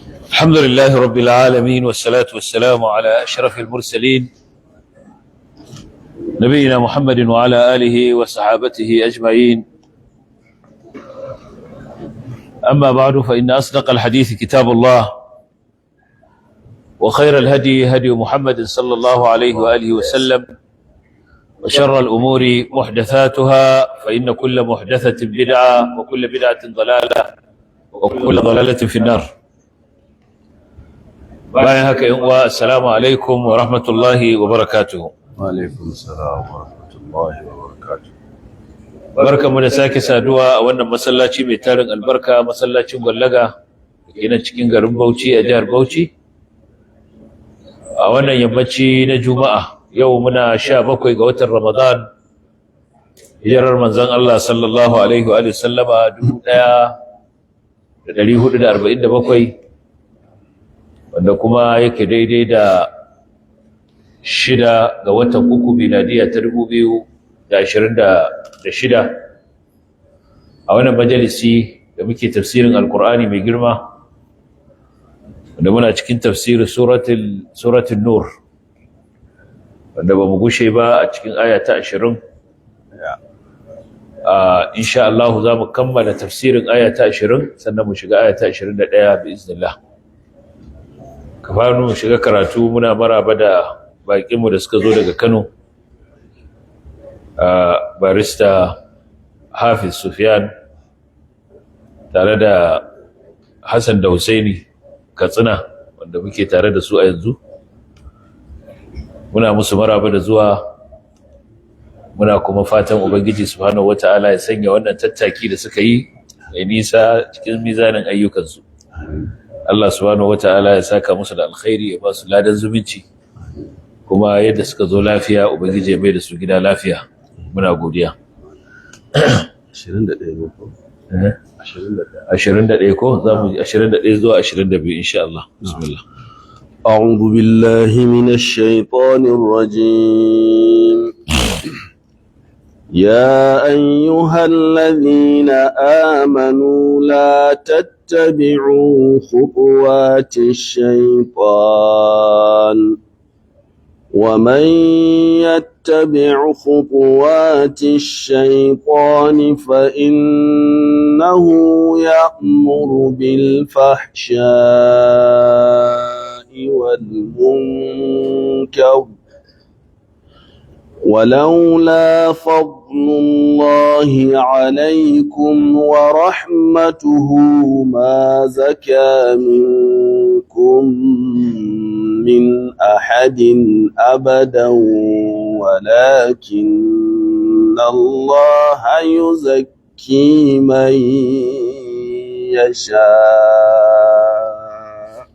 الحمد لله رب العالمين، والصلاة والسلام على أشرف المرسلين، نبينا محمد وعلى آله وصحابته أجمعين. أما بعد، فإن أصدق الحديث كتاب الله، وخير الهدي هدي محمد صلى الله عليه وآله وسلم، وشر الأمور محدثاتها، فإن كل محدثة بدعة، وكل بدعة ضلالة، وكل ضلالة في النار. Bayan haka, yan uwa، assalamu alaikum wa rahmatullahi wa barakatuhu. Alaikum salam wa rahmatullahi wa barakatuh. Barkamu da sake saduwa a wannan masallaci mai tarin albarka, masallacin Gwallaga da ke nan cikin garin Bauchi a jihar Bauchi, a wannan yammaci na Juma'a. Yau muna 17 ga watan Ramadan, hijirar manzon Allah sallallahu alaihi wa sallama 1447, wanda kuma yake daidai da 6 ga watan 3, miladiya ta 2026, a wannan majalisi da muke tafsirin Alkur'ani mai girma, wanda muna cikin tafsirin suratul Nur, wanda ba mu gushe ba a cikin aya ta 20. Insha Allah za mu kammala tafsirin aya ta 20, sannan mu shiga aya ta 21 bi iznillah. Kafin mu shiga karatu, muna maraba da baƙinmu da suka zo daga Kano, Barista Hafiz Sufyan tare da Hassan da Husaini Katsina, wanda muke tare da su a yanzu. Muna musu maraba da zuwa, muna kuma fatan Ubangiji subhanahu wata'ala ya sanya wannan tattaki da suka yi mai nisa cikin mizanin ayyukansu. Allah subhanahu wata'ala ya saka musu da alkhairi, ya ba su ladan zumunci, kuma yadda suka zo lafiya, Ubangiji ya mai da su gida lafiya. Muna godiya. 21 ne ko? 21. 21 ko? Za mu 21 zuwa 22 insha Allah. Bismillah. أعوذ بالله من الشيطان الرجيم. يا أيها الذين آمنوا لا تتبعوا خطوات الشيطان، ومن يتبع خطوات الشيطان فإنه يأمر بالفحشاء والمنكر. ولولا فضل الله عليكم ورحمته ما زكى منكم من أحد أبدا، ولكن الله يزكي من يشاء،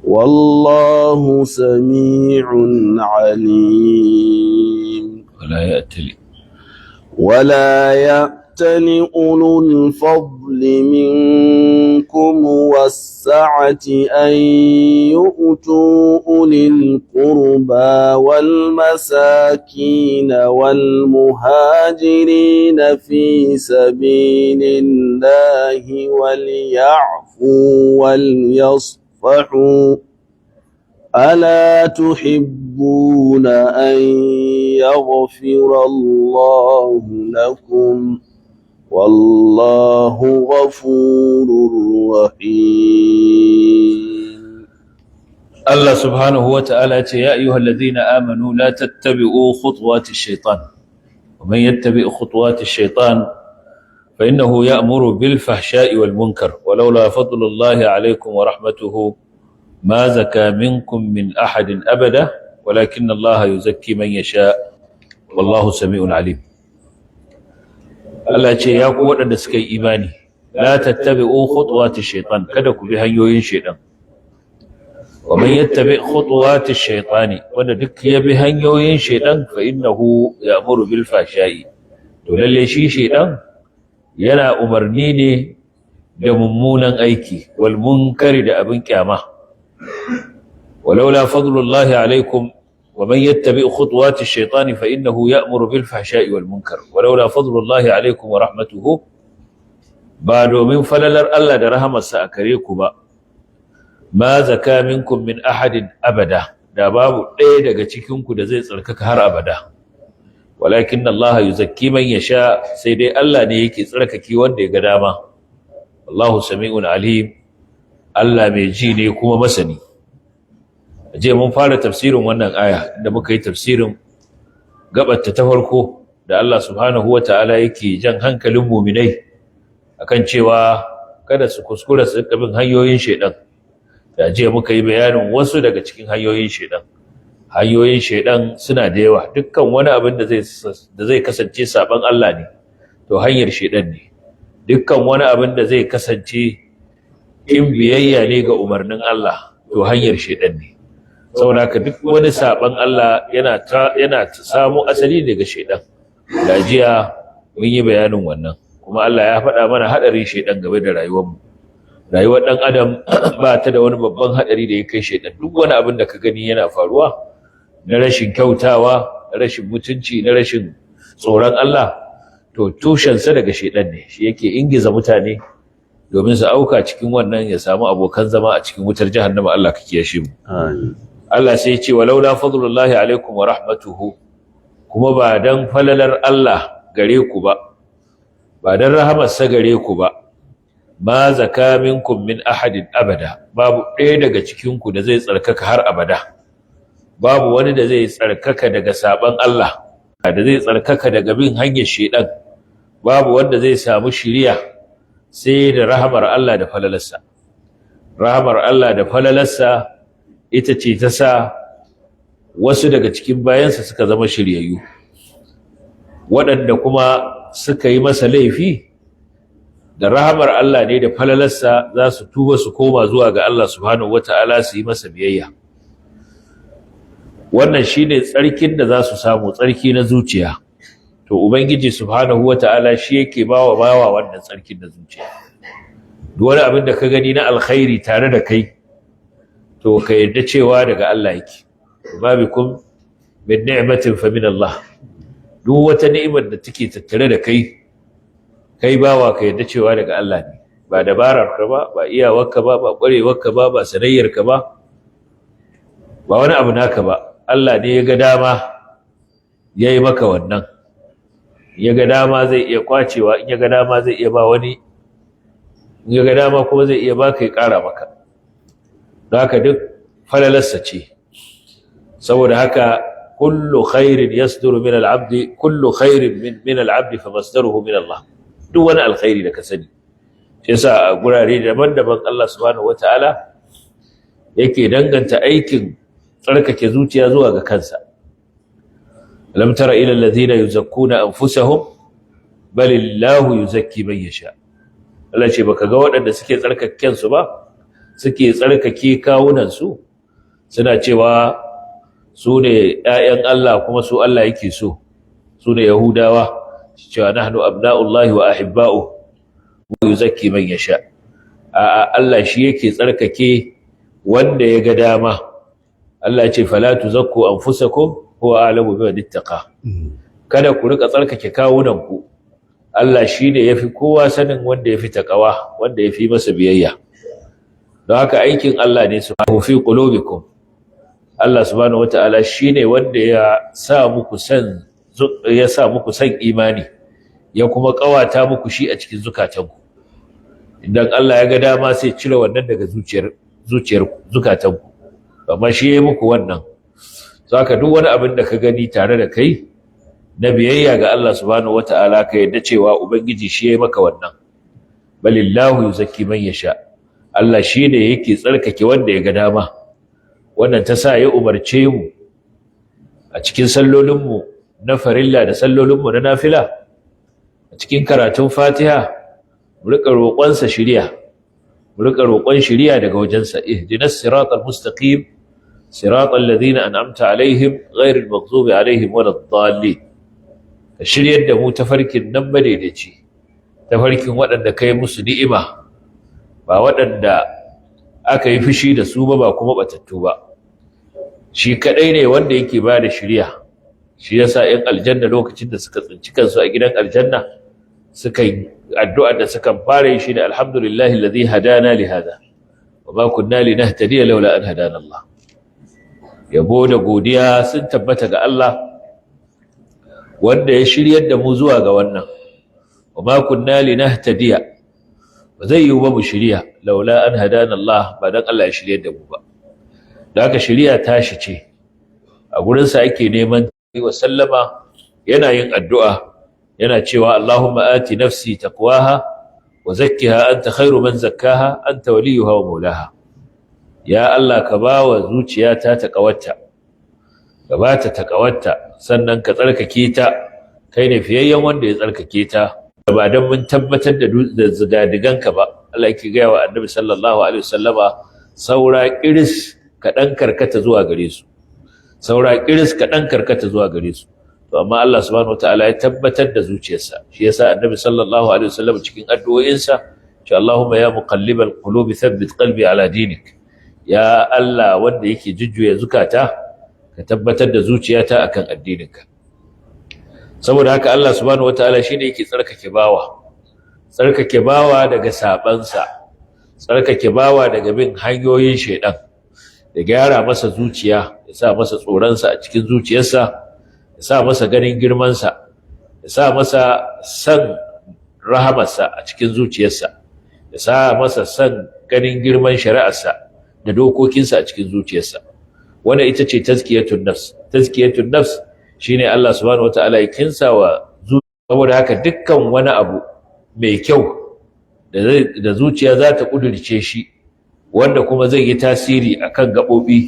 والله سميع عليم. ولا يأتل ولا يأتل أولو الفضل منكم والسعة أن يؤتوا أولي القربى والمساكين والمهاجرين في سبيل الله، وليعفوا وليصفحوا، ألا تحبون أن يغفر الله لكم؟ والله غفور رحيم. Allah subhanahu wa ta'ala ce: يا أيها الذين آمنوا لا تتبعوا خطوات الشيطان، ومن يتبع خطوات الشيطان فإنه يأمر بالفحشاء والمنكر، ولولا فضل الله عليكم ورحمته ما زكى منكم من أحد أبدا، ولكن الله يزكي من يشاء، والله سميع عليم. Allah ce: ya ku waɗanda suka yi imani، لا تتبعوا خطوات الشيطان، kada ku bi hanyoyin shaitan. ومن يتبع خطوات الشيطان، wanda duk ya bi hanyoyin shaitan، فإنه يأمر بالفحشاء، to lalle shi shaitan yana umarni ne da mummunan aiki، والمنكر، da abin kyama. ولولا فضل الله عليكم، ومن يتبع خطوات الشيطان فإنه يأمر بالفحشاء والمنكر، ولولا فضل الله عليكم ورحمته، ba domin falalar Allah da rahamarsa a gare ku ba. Ma zaka minkum min ahadin abada, da babu ɗaya daga cikinku da zai tsarkaka har abada. Walakin Allah yuzakki man yasha, sai dai Allah ne yake tsarkake wanda ya ga dama. Allahu sami'un alim, Allah mai ji ne kuma masani. Je mun fara tafsirin wannan aya da muka yi tafsirin gabatta ta farko da Allah subhanahu wataala yake jan hankalin muminai akan cewa kada su kuskura su rika bin hanyoyin shedan. Da jiya muka yi bayanin wasu daga cikin hanyoyin shedan. Hanyoyin shedan suna da yawa. Dukkan wani abin da zai kasance saban Allah ne, to hanyar shedan ne. Dukkan wani abin da zai kasance in biyayya ne ga umarnin Allah, to hanyar shedan ne. Saboda haka duk wani saban Allah yana samu asali daga shedan. Da jiya mun yi bayanin wannan, kuma Allah ya faɗa mana haɗarin shedan game da rayuwarmu. Rayuwar ɗan adam ba ta da wani babban haɗari da ya kai shedan. Duk wani abin da ka gani yana faruwa na rashin kyautawa, na rashin mutunci, na rashin tsoron Allah, to tushensa daga shedan ne. Shi yake ingiza mutane domin su auka cikin wannan, ya samu abokan zama a cikin wutar jahannama. Allah ka kiyashe mu. Amin. Allah sai ya ce walaula fadlullahi alaikum wa rahmatuhu, kuma ba dan falalar Allah gare ku ba, ba dan rahamarsa gare ku ba, ma zaka minkum min ahadin abada, babu ɗaya daga cikin ku da zai tsarkaka har abada. Babu wani da zai tsarkaka daga saban Allah, da zai tsarkaka daga bin hanyar shedan. Babu wanda zai samu shiriya sai da rahamar Allah da falalarsa. Rahamar Allah da falalarsa ita ce ta sa wasu daga cikin bayansa suka zama shiryayyu, waɗanda kuma suka yi masa laifi, da rahamar Allah ne da falalarsa za su tuba su koma zuwa ga Allah subhanahu wata'ala su yi masa biyayya. Wannan shine tsarkin da za su samu, tsarki na zuciya. To ubangiji subhanahu wata'ala shi yake bawa bawa wannan tsarkin na zuciya. Duk wani abin da ka gani na alkhairi tare da kai, to ka yarda cewa daga Allah yake. Ma bikum min ni'matin fa min Allah. Duk wata ni'imar da take tattare da kai, kai bawa, ka yarda cewa daga Allah ne. Ba dabarar ka ba, ba iyawarka ba, ba ƙwarewarka ba, ba sanayyarka ba, ba wani abu naka ba. Allah ne ya ga dama ya yi maka wannan. Ya ga dama zai iya kwacewa, in ya ga dama zai iya ba wani, in ya ga dama kuma zai iya baka ya ƙara maka. Don haka duk falalarsa ce. Saboda haka kullu khairin yasduru min al-abdi, kullu khairin min al-abdi fa masdaruhu min Allah. Duk wani alkhairi da ka sani. Shi yasa a gurare daban-daban Allah subhanahu wataala yake danganta aikin tsarkake zuciya zuwa ga kansa. Alam tara ila alladhina yuzakkuna anfusahum bal illahu yuzakki man yasha. Allah ce baka ga waɗanda suke tsarkake kansu ba, suke tsarkake kawunan su, suna cewa su ne ‘ya'yan Allah kuma su Allah yake so, su ne Yahudawa, cewa nahnu abna'ullahi wa ahibba'u yuzakki man yasha. A'a, Allah shi yake tsarkake wanda ya ga dama. Allah ce fala tuzakku anfusakum huwa a'lamu biman ittaqa. Kada ku rika tsarkake kawunanku. Allah shi ne yafi kowa sanin wanda yafi takawa, wanda yafi masa biyayya. Don haka aikin Allah ne subhanahu fi qulubikum. Allah subhanahu wata'ala shine wanda ya sa muku san imani, ya kuma kawata muku shi a cikin zukatanku. Idan Allah ya ga dama sai cire wannan daga zuciyar zukatanku, amma shi ya yi muku wannan. Saka duk wani abin da ka gani tare da kai na biyayya ga Allah subhanahu wata'ala, ka yadda cewa ubangiji shi ya yi maka wannan. Balillahu yuzakki man yasha. Allah shine yake tsarkake wanda ya ga dama. Wannan ta sa ya umarce mu a cikin sallolinmu na farilla da sallolinmu na nafila, a cikin karatun Fatiha, mu riƙa roƙonsa shiriya, mu riƙa roƙon shiriya daga wajensa. Ihdinas siratal mustaqim, siratal ladina an'amta alaihim, ghairil maghdubi alaihim waladdallin. Ka shiryar da mu tafarkin nan madaidaici, tafarkin waɗanda kai musu ni'ima, ba waɗanda aka yi fushi da su ba, ba kuma batattu ba. Shi kadai ne wanda yake ba da shiriya. Shi yasa 'yan aljanna lokacin da suka tsinci kansu a gidan aljanna, suka yi addu'a da suka fara yi shi da alhamdulillahi alladhi hadana li hada. Wa ma kunna linahtadiya laula an hadana Allah. Yabo da godiya sun tabbata ga Allah wanda ya shiryar da mu zuwa ga wannan. Wa ma kunna linahtadiya, ba zai yiwu ba mu shirya, laula an hadana Allah, ba dan Allah ya shiryar da mu ba. Da haka shiriya tashi ce, a gurinsa ake neman. Wa sallama yana yin addu'a, yana cewa: "Allahumma ati nafsi taqwaha wa zakkiha, anta khairu man zakkaha, anta waliyuha wa maulaha." Ya Allah, ka bawa zuciyata taqawarta, ka bata taqawarta, sannan ka tsarkake ta, kai ne fiyayyen wanda ya tsarkake ta. Ba dan mun tabbatar da zigadiganka ba. Allah yake gaya wa Annabi sallallahu alaihi wasallama, saura kiris kaɗan karkata zuwa gare su, saura kiris kaɗan karkata zuwa gare su. To amma Allah subhanahu wataala ya tabbatar da zuciyarsa. Shi yasa Annabi sallallahu alaihi wasallam cikin addu'o'insa ce: "Allahumma ya muqallibal qulubi, thabbit qalbi ala dinik." Ya Allah, wanda yake jujjuya zukata, ka tabbatar da zuciyata akan addininka. Saboda haka Allah subhanahu wataala shine yake tsarkake bawa, tsarkake bawa daga sabansa, tsarkake bawa daga bin hanyoyin shaidan, da gyara masa zuciya, ya sa masa tsoronsa a cikin zuciyarsa, ya sa masa ganin girmansa, ya sa masa san rahamarsa a cikin zuciyarsa, ya sa masa san ganin girman shari'arsa da dokokinsa a cikin zuciyarsa. Wannan ita ce tazkiyatun nafs. Tazkiyatun nafs shine Allah subhanahu wataala ya kinsa wa. Saboda haka dukkan wani abu mai kyau da zuciya za ta kudirce shi, wanda kuma zai yi tasiri akan gaɓoɓi,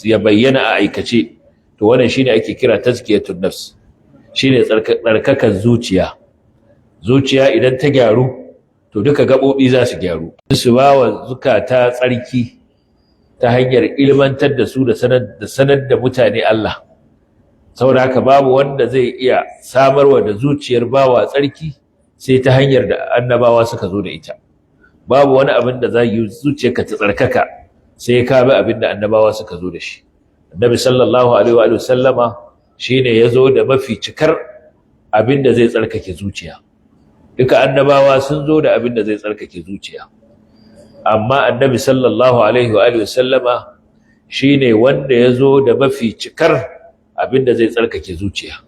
ya bayyana a aikace, to wannan shine ake kira tazkiyatun nafs, shine tsarkakan zuciya. Zuciya idan ta gyaru, to duka gaɓoɓi za su gyaru. Su ba wa zukata tsarki ta hanyar ilmantar da su da sanar da mutane Allah. Saboda haka babu wanda zai iya samarwa da zuciyar bawa tsarki sai ta hanyar da annabawa suka zo da ita. Babu wani abin da za yi zuciyarka ta tsarkaka sai ka bi abin da annabawa suka zo da shi. Annabi sallallahu alaihi wa sallama shine ya zo da mafi cikar abin da zai tsarkake zuciya. Duka annabawa sun zo da abin da zai tsarkake zuciya, amma Annabi sallallahu alaihi wa sallama shine wanda ya zo da mafi cikar abin da zai tsarkake zuciya.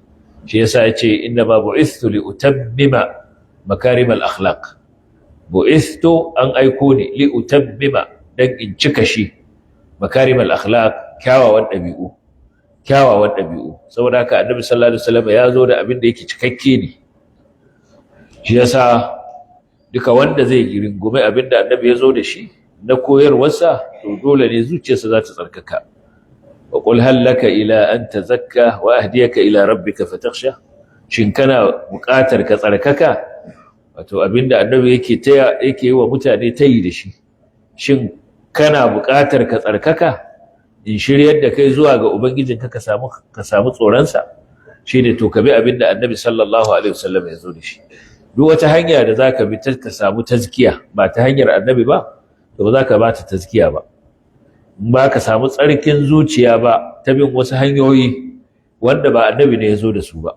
Shi yasa ya ce: "Inna ma bu'ithtu li utammima makarimal akhlaq." Bu'ithtu, an aiko ni, li utammima, dan in cika shi, makarimal akhlaq, kyawawan dabi'u, kyawawan dabi'u. Saboda haka Annabi sallallahu alaihi wasallam ya zo da abin da yake cikakke ne. Shi yasa duka wanda zai rungume abin da Annabi ya zo da shi na koyarwarsa, to dole ne zuciyarsa za ta tsarkaka. Wa qul hal laka ila an tazakka wa ahdiyaka ila rabbika fatakhsha. Shin kana buƙatar ka tsarkaka? Wato abinda Annabi yake taya, yake yi wa mutane tayi da shi. Shin kana buƙatar ka tsarkaka, in shiryar da kai zuwa ga ubangijinka, ka samu tsoronsa? Shine to ka bi abinda Annabi sallallahu alaihi wasallam ya zo da shi. Duk wata hanya da zaka bi ka samu tazkiya ba ta hanyar Annabi ba, to ba za ka ba ta tazkiya ba. In ba ka samu tsarkin zuciya ba ta bin wasu hanyoyi wanda ba Annabi ne ya zo da su ba.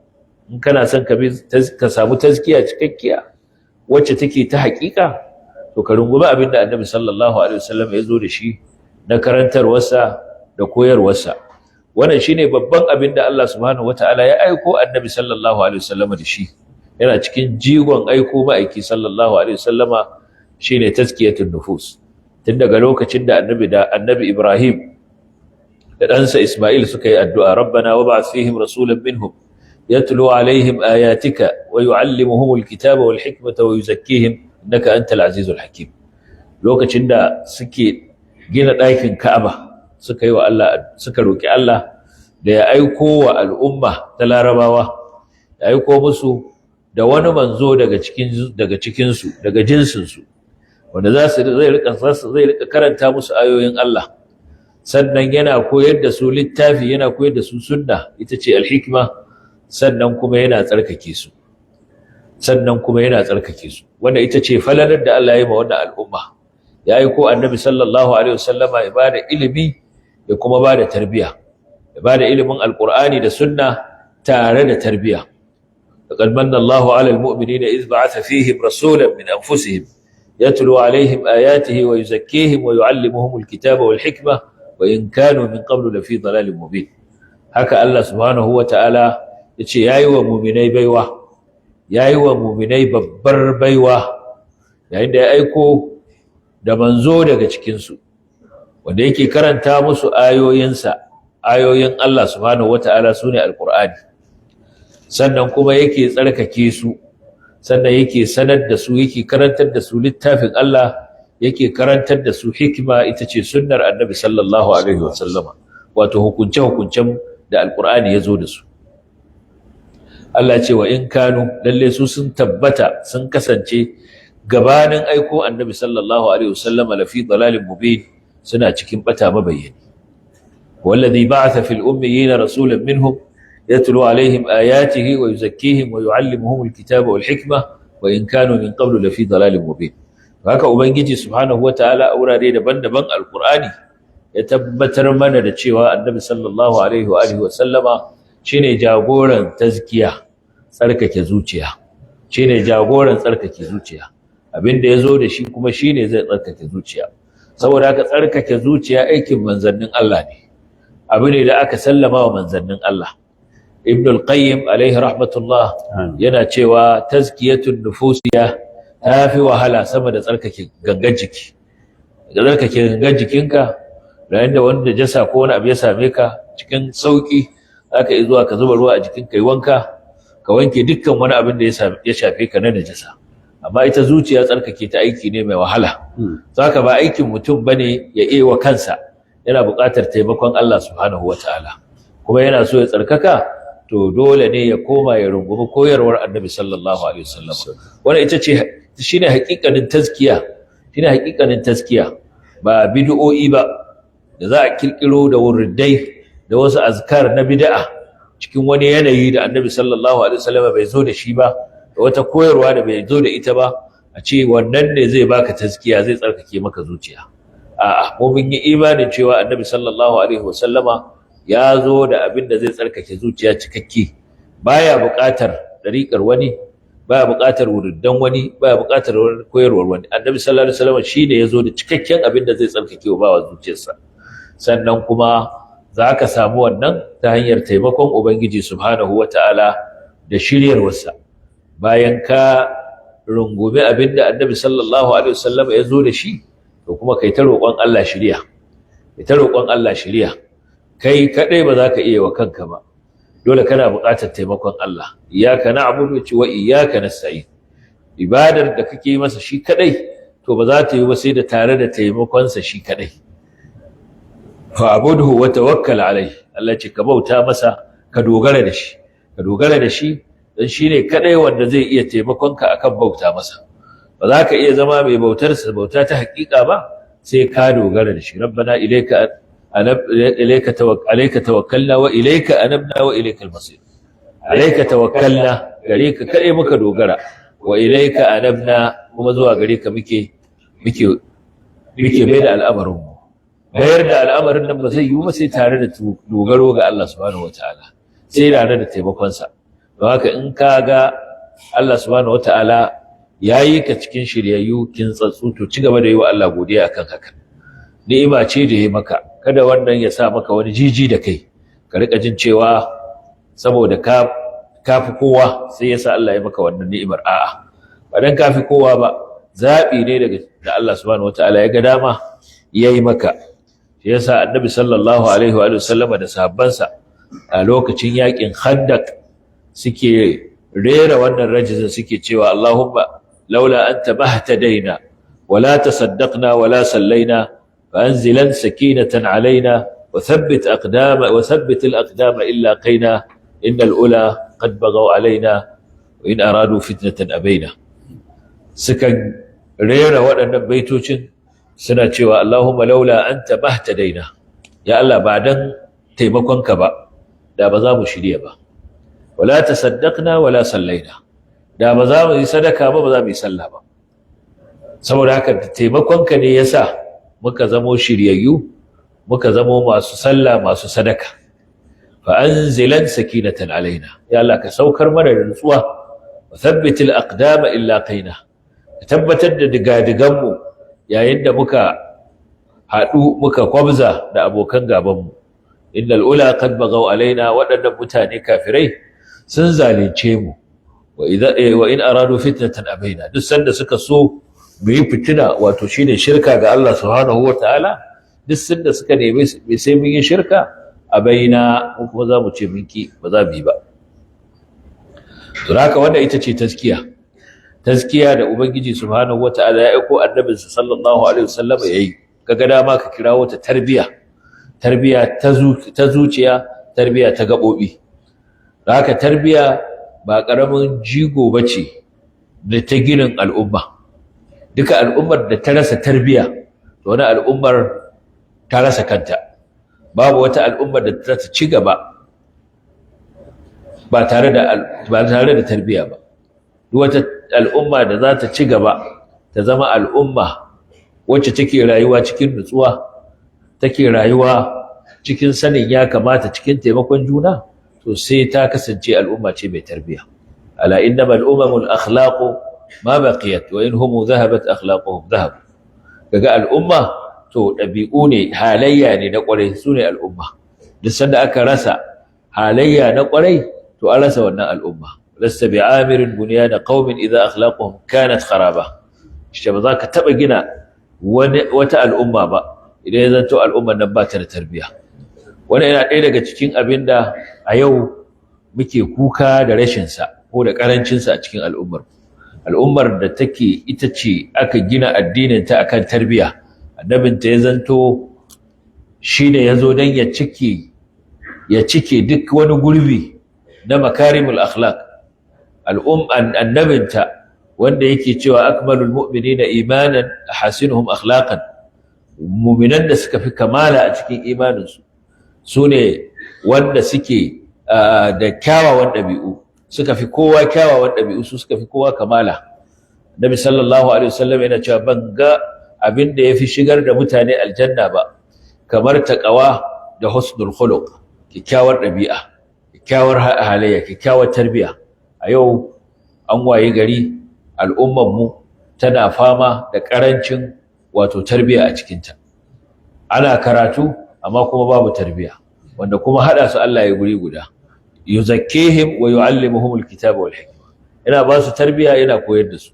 In kana son ka samu tazkiya cikakkiya wacce take ta haƙiƙa, to ka rungumi abin da Annabi sallallahu alaihi wasallam ya zo da shi na karantarwarsa da koyarwarsa. Wannan shine babban abin da Allah subhanahu wataala ya aiko Annabi sallallahu alaihi wasallam da shi. Yana cikin jigon aiko ma'aiki sallallahu alaihi wasallama shine tazkiyatun nufus. Tun daga lokacin da Annabi Ibrahim da ɗansa Ismail suka yi addu'a: "Rabbana wab'ath fihim rasulan minhum yatlu alaihim ayatika wa yu'allimuhum alkitaba wal hikmata wa yuzakkihim, innaka antal azizul hakim." Lokacin da suke gina ɗakin Ka'aba, suka yi wa Allah, suka roki Allah da ya aiko wa al'umma ta Larabawa, ya aiko musu da wani manzo daga cikin su, daga jinsin su, wanda za su zai rika zai rika karanta musu ayoyin Allah, sannan yana koyar da su littafi, yana koyar da su sunna, ita ce alhikma, sannan kuma yana tsarkake su, sannan kuma yana tsarkake su. Wanda ita ce falalar da Allah ya yi ma wannan al'umma: ya aiko Annabi sallallahu alaihi wasallama ya bada ilimi, ya kuma bada tarbiya, ya bada ilimin Alqur'ani da sunna tare da tarbiya. لقد من الله على المؤمنين إذ بعث فيهم رسولا من أنفسهم. Yatlu alaihim ayatihi wa yuzakkihim wa yu'allimuhum alkitaba wal hikma wa in kanu min qablu lafi dalalin mubin. Haka Allah subhanahu wa ta'ala yace yayi wa mu'minai baiwa, yayi wa mu'minai babbar baiwa yayin da ya aiko da manzo daga cikin su wanda yake karanta musu ayoyinsa, ayoyin Allah subhanahu wata'ala sune alqur'ani, sannan kuma yake tsarkake su, sannan yake sanar da su, yake karantar da su littafin Allah, yake karantar da su hikima, ita ce sunnar annabi sallallahu alaihi wasallama, wato hukunce hukuncen da alqur'ani ya zo da su. Allah ce wa in kanu, lalle su sun tabbata sun kasance gabanin aiko annabi sallallahu alaihi wasallama lafi dalalin mubin, suna cikin bata mabayyani. Wallazi ba'atha fil ummiyina rasulan minhum yatlu alaihim ayatihi wa yuzakkihim wa yu'allimuhum alkitaba wal hikma wa in kanu min qablu lafi dalalin mubin. Haka ubangiji subhanahu wataala a wurare daban-daban alqur'ani ya tabbatar mana da cewa annabi sallallahu alaihi wa alihi wa sallama shine jagoran tazkiya, tsarkake zuciya, shine jagoran tsarkake zuciya. Abinda yazo da shi kuma shine zai tsarkake zuciya. Saboda haka tsarkake zuciya aikin manzannin Allah ne, abu ne da aka sallama wa manzannin Allah. Ibn al-Qayyim alaihi rahmatullah yana cewa tazkiyatun nufusiya ta fi wahala sama da tsarkake gangan jiki. Tsarkake gangan jikinka yayin da wanda jasa ko wani abu ya same ka, cikin sauki zaka iya zuwa ka zuba ruwa a jikinka, yi wanka, ka wanke dukkan wani abin da ya shafe ka na najasa. Amma ita zuciya tsarkake ta aiki ne mai wahala. Zaka ba aikin mutum bane ya iya wa kansa, yana buƙatar taimakon Allah subhanahu wataala. Kuma yana so ya tsarkaka, to dole ne ya koma ya rungumi koyarwar Annabi sallallahu alaihi wasallam. Wannan ita ce shine haƙiƙanin tazkiya, shine haƙiƙanin tazkiya, ba bid'o'i ba da za a kirkiro da wurdai da wasu azkar na bid'a cikin wani yanayi da Annabi sallallahu alaihi wasallam bai zo da shi ba, da wata koyarwa da bai zo da ita ba, a ce wannan ne zai baka tazkiya, zai tsarkake maka zuciya. A'a, mu mun yi imanin cewa Annabi sallallahu alaihi wasallama ya zo da abin da zai tsarkake zuciya cikakke, baya buƙatar dariƙar wani, baya buƙatar wuruddan wani, baya buƙatar koyarwar wani. Annabi sallallahu alaihi wasallama shine ya zo da cikakken abin da zai tsarkake wa bawa zuciyarsa. Sannan kuma za ka samu wannan ta hanyar taimakon Ubangiji subhanahu wata'ala da shiryarwarsa. Bayan ka rungumi abin da Annabi sallallahu alaihi wasallam ya zo da shi, to kuma kai ta roƙon Allah shiriya, kai ta roƙon Allah shiriya. Kai kadai ba za ka iya wa kanka ba, dole kana buƙatar taimakon Allah. Iyyaka na'budu wa iyyaka nasta'in. Ibadar da kake yi masa shi kadai, to ba za ta yi ba sai da tare da taimakonsa shi kadai. Fa'budhu wa tawakkal alaihi. Allah ce ka bauta masa, ka dogara da shi, ka dogara da shi, dan shine kadai wanda zai iya taimakonka akan bauta masa. Ba za ka iya zama mai bautar sa bauta ta hakika ba sai ka dogara da shi. Rabbana ilayka anab ilayka tawakkal, alayka tawakkalna wa ilayka anabna wa ilayka al-masir. Alayka tawakkalna, gare ka kadai muka dogara, wa ilayka anabna, kuma zuwa gare ka muke muke muke mai da al'amarin mu. Bayar da al'amarin nan ba zai yiwu ba sai tare da dogaro ga Allah subhanahu wataala, sai tare da taimakonsa. Don haka in ka ga Allah subhanahu wataala ya yi ka cikin shiryayyu kintsatsu, to ci gaba da yi wa Allah godiya akan haka. Ni'ima ce da ya maka. Kada wannan ya sa maka wani jiji da kai, ka rika jin cewa saboda ka kafi kowa sai ya sa Allah ya maka wannan ni'imar. A'a, ba dan kafi kowa ba, zaɓi ne daga da Allah subhanahu wataala ya ga dama ya yi maka. Shi yasa Annabi sallallahu alaihi wa sallama da sahabbansa a lokacin yakin Khandaq suke rera wannan rajizin, suke cewa Allahumma laula anta mahtadaina wala tasaddaqna wala sallaina fa anzilan sakinatan alaina wa thabbit aqdama wa thabbit al-aqdama illa qaina innal ula qad baghaw alaina wa in aradu fitnatan abaina. Suka rera waɗannan baitocin suna cewa Allahumma laula anta mahtadaina, ya Allah ba dan taimakonka ba da ba za mu shirya ba, wala tasaddaqna wala sallaina, da ba za mu yi sadaka ba, ba za mu yi sallah ba. Saboda haka taimakonka ne yasa muka zamo shiryayyu, muka zamo masu sallah, masu sadaka. Fa anzilan sakinatan alaina, ya Allah ka saukar mana da nutsuwa, wa thabbit al aqdama illa qaina, Tabbatar da digadiganmu yayin da muka haɗu muka kwabza da abokan gabanmu. Innal ula qad bagaw alaina, waɗannan mutane kafirai sun zalunce mu. Wa idza wa in aradu fitnatan abaina, duk sanda suka so mu yi fitina, wato shine shirka ga Allah subhanahu wataala, duk sanda suka nemi sai mun yi shirka, abaina, mu kuma za mu ce mun ki, ba za mu yi ba. To haka wannan ita ce taskiya, taskiya da Ubangiji subhanahu wataala ya aiko annabinsa sallallahu alaihi wasallam yayi. Kaga dama ka kirawo ta tarbiya, tarbiya ta zuciya, tarbiya ta gabobi. Haka tarbiya ba karamin jigo bace da ta ginin al'umma. Duka al'ummar da ta rasa tarbiya, to wani al'ummar ta rasa kanta. Babu wata al'ummar da ta ci gaba ba tare da tarbiya ba. Duk wata al'umma da za ta ci gaba ta zama al'umma wacce take rayuwa cikin nutsuwa, take rayuwa cikin sanin ya kamata, cikin taimakon juna, to sai ta kasance al'umma ce mai tarbiya. Ala innamal umamul akhlaqu ma baqiyat, wa in hum dhahabat akhlaquhum dhahab. Kaga al'umma to dabi'u ne, halayya ne na kwarai, su ne al'umma. Duk sanda aka rasa halayya na kwarai, to an rasa wannan al'umma. Lasta bi'amirin bunyana qaumin idza akhlaquhum kanat kharaba. Shi ba za ka taba gina wata al'umma ba idan ya zanto al'ummar nan ba ta da tarbiya. Wannan yana ɗaya daga cikin abin da a yau muke kuka da rashinsa ko da ƙarancinsa a cikin al'ummar. Al'ummar da take ita ce aka gina addininta akan tarbiya, annabinta ya zanto shi ne ya zo don ya cike duk wani gurbi na makarimul akhlaq. Annabinta wanda yake cewa akmalul mu'minina imanan ahasinuhum akhlaqan, mu'minan da suka fi kamala a cikin imaninsu sune wanda suke da kyawawan ɗabi'u, suka fi kowa kyawawan ɗabi'u, su suka fi kowa kamala. Nabi sallallahu alaihi wasallam yana cewa ban ga abin da yafi shigar da mutane aljanna ba kamar taqwa da husnul khuluq, kyakkyawar ɗabi'a, kyakkyawar halayya, kyakkyawar tarbiya. A yau an waye gari al'ummarmu tana fama da ƙarancin wato tarbiya a cikinta. Ana karatu amma kuma babu tarbiya, wanda kuma haɗa su Allah ya guri guda. Yuzakkihim wa yu'allimuhum alkitaba wal hikma. Yana ba su tarbiya, yana koyar da su.